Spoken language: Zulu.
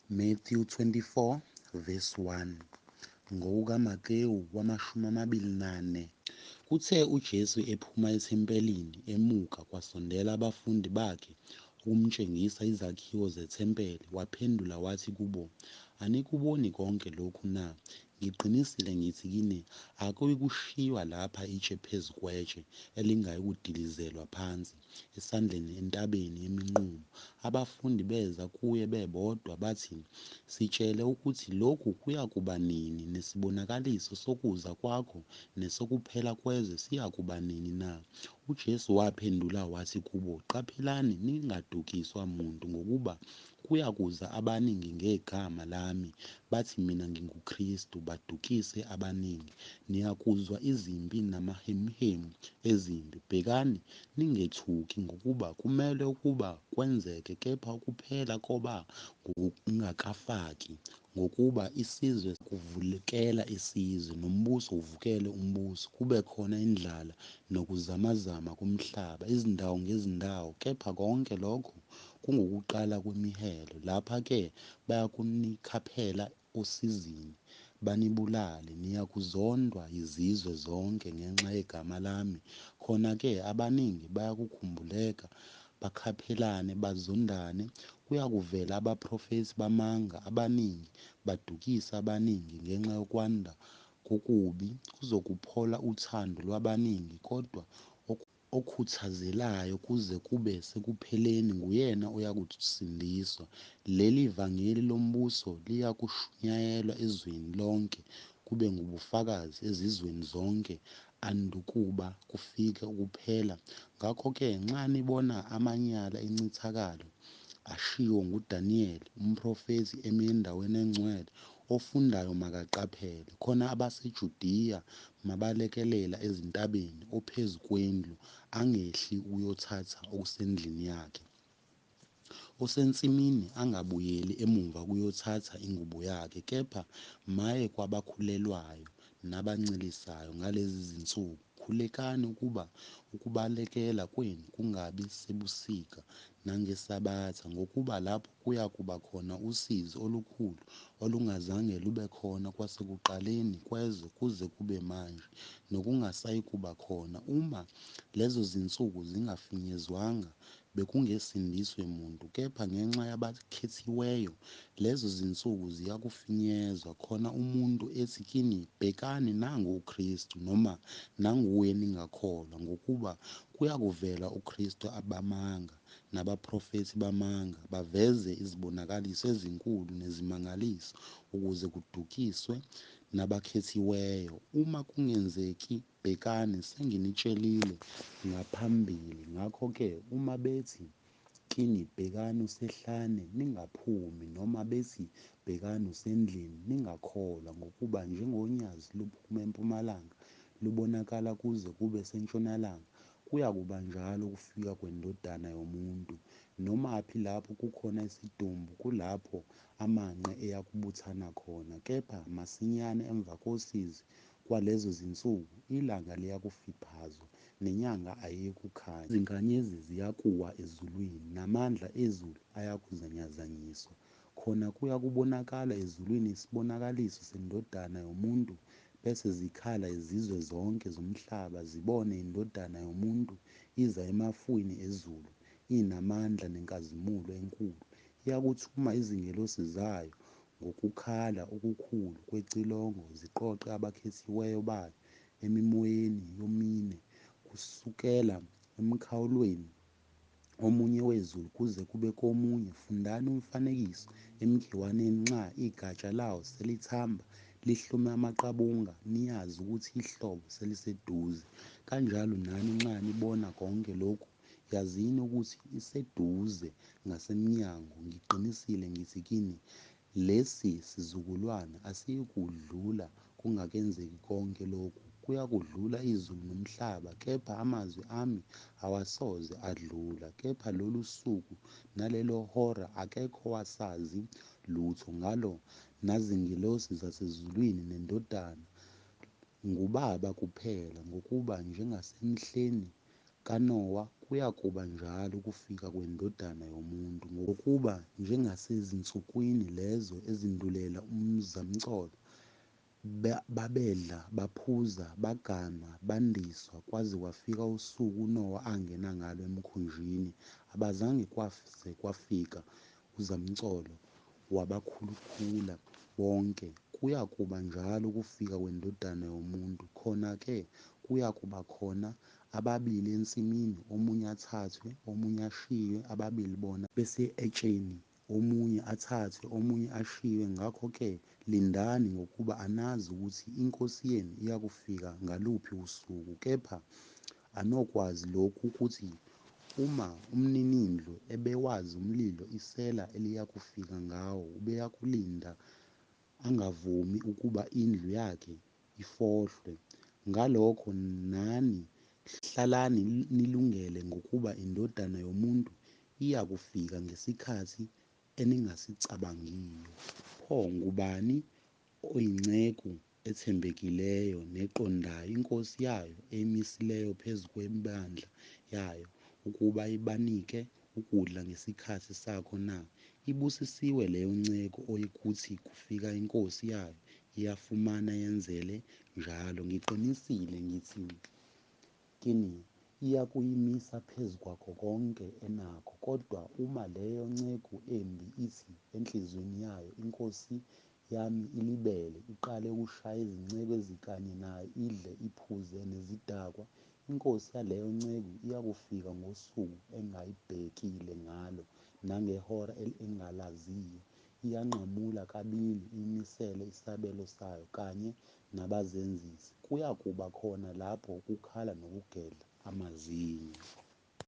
Matthew 24 verse 1. NgokukaMatewu wamashumi amabili nane. Kuthe uJesu ephuma ethempelini emuka, kwasondela abafundi bakhe ukumtshengisa izakhiwo zethempeli. Waphendula wathi kubo, Anikuboni konke lokhu na? Ngiqinisile ngithi kini, Akuyikushiywa lapha itshe phezu kwetshe, elingayikudilizelwa phansi. Esandleni entabeni yemiNqumo abafundi beza kuye bebodwa, bathi, Sitshele ukuthi lokhu kuyakuba nini, nesibonakaliso sokuza kwakho nesokuphela kwezwe siyakuba nini na? UJesu waphendula wathi kubo, Qaphelani ningadukiswa muntu, ngokuba kuyakuza abaningi ngegama lami, bathi, Mina nginguKristu, badukise abaningi. Niyakuzwa izimpi namahemuhemu ezimpi, bhekani, ningethuki, ngokuba kumelwe ukuba kwenzeke, kepha ukuphela koba ngokungakafiki. Ngokuba isizwe siyakuvukela isizwe, nombuso uvukele umbuso, kube khona indlala nokuzamazama komhlaba izindawo ngezindawo, kepha konke lokho kungukuqala kwemihelo. Lapho-ke bayakunikhaphela osizini, banibulale, niyakuzondwa yizizwe zonke ngenxa yegama lami. Khona-ke abaningi bayakukhumbuleka, bakhaphelane, bazondane. Kuyakuvela abaprofethi bamanga abaningi, badukise abaningi. Ngenxa yokwanda kokubi kuzokuphola uthando lwabaningi, kodwa okhuthazelayo kuze kube sekupheleni, nguyena oyakusindiswa. Leli vangeli lombuso liyakushunyayelwa ezweni lonke, kube ngubufakazi ezizweni zonke, andukuba kufike ukuphela. Ngakho-ke nxa nibona amanyala encithakalo ashiwo nguDaniyeli umprofethi emi endaweni engcwele, ofundayo makaqaphele. Khona abaseJudiya mababalekele ezintabeni, ophezu kwendlu angehli ukuyothatha okusendlini yakhe, osensimini angabuyeli emuva ukuyothatha ingubo yakhe. Kepha maye kwabakhulelwayo nabancelisayo ngalezi zinsuku! Khulekani ukuba ukubalekela kwenu kungabi sebusika nangesabatha, ngokuba lapho kuyakuba khona usizi olukhulu olungazange lube khona kwasekuqaleni kwezwe kuze kube manje, nokungasayikuba khona. Uma lezo zinsuku zingafinyezwanga, bekungesindiswe muntu, kepha ngenxa yabakhethiweyo lezo zinsuku ziyakufinyezwa. Khona umuntu ethi kini, Bhekani, nangu uKristu, noma, Nanguya, ningakholwa. Ngokuba kuyakuvela oKristu bamanga nabaprofethi bamanga, baveze izibonakaliso ezinkulu nezimangaliso, ukuze kudukiswe nabakhethiweyo, uma kungenzeki. Bhekani, senginitshelile ngaphambili. Ngakho-ke uma bethi kini, Bhekani, usehlane, ningaphumi, noma bethi, Bhekani, usendlini, ningakholwa. Ngokuba njengonyazi luphuma empumalanga, lubonakala kuze kube sentshonalanga, kuyakuba njalo ukufika kweNdodana yomuntu. Nomaphi lapho kukhona isidumbu, kulapho amanqe eyakubuthana khona. Kepha masinyane emva kosizi lwalezo zinsuku, ilanga liyakufiphazwa, nenyanga ayiyikukhanya, izinkanyezi ziyakuwa ezulwini, namandla ezulu ayakuzanyazanyiswa. Khona kuyakubonakala ezulwini isibonakaliso seNdodana yomuntu, bese zikhala izizwe zonke zomhlaba, zibone iNdodana yomuntu iza emafwini ezulu, inamandla nenkazimulo enkulu. Iyakuthuma izingelosi zayo ngokukhala okukhulu kwecilongo, ziqoqe abakhethiweyo bayo emimoyeni yomine, kusukela emkhawulweni omunye wezulu kuze kube komunye. Fundani umfanekiso emkhiwaneni: Nxa igatsha lawo selithamba, lihlume amaqabunga, niyazi ukuthi ihlobo seliseduze. Kanjalo nani nxa nibona konke lokhu, yazini ukuthi iseduze ngasemnyango. Ngiqinisile ngithi kini, Lesi sizukulwane asiyikudlula kungakenzeki konke lokhu. Kuyakudlula izulu nomhlaba, kepha amazwi ami awasoze adlula. Kepha lolu suku nalelo hora akekho owazi lutho ngalo, nazingelosi zasezulwini, neNdodana, nguBaba kuphela. Ngokuba njengasemihleni kaNowa, Kuyakuba-njalo ukufika kweNdodana yomuntu. Ngokuba njengasezinsukwini lezo ezandulela umzamcolo, babedla, baphuza, baganwa, bendiswa, kwaze kwafika usuku uNowa angena ngalo emkhunjini, abazanga kwaze kwafika uzamcolo, wabakhukhula bonke, kuyakuba-njalo ukufika kweNdodana yomuntu. Khona-ke kuyakuba-khona ababili ensimini, omunye athathwe, omunye ashiywe, ababili bona besetsheni, omunye athathwe, omunye ashiywe. Ngakho-ke lindani, ngokuba anazi ukuthi iNkosi yenu iyakufika ngaluphi usuku. Kepha anokwazi lokhu, ukuthi uma umninindlu ebewazi umlilo isela eliyakufika ngawo, ubeyakulinda angavumi ukuba indlu yakhe ifohlwe. Ngalokho nani hlalani nilungele, ngokuba iNdodana yomuntu iyakufika ngesikhathi eningasicabangiyo. Pho, ngubani oyinceku ethembekileyo neqondayo, inkosi yayo eyimisileyo phezu kwebandla yayo, ukuba ibanike ukudla ngesikhathi sakho na? Ibusisiwe leyo nceku oyakuthi kufika inkosi yayo iyifumane yenzele njalo. Ngiqinisile ngithi kini, Iyakuyimisa phezu kwakho konke enakho. Kodwa uma leyo nceku embi ithi enhliziyweni yayo, Inkosi yami ilibele, iqale ukushaya izinceku ezikanye nayo, idle iphuze nezidakwa, inkosi yaleyo nceku iyakufika ngosuku engayibhekile ngalo, nangehora engalaziyo, iyinqamule kabili, iyimisele isabelo sayo kanye nabazenzisi. Kuyakuba khona lapho ukukhala nokugedla amazinyo.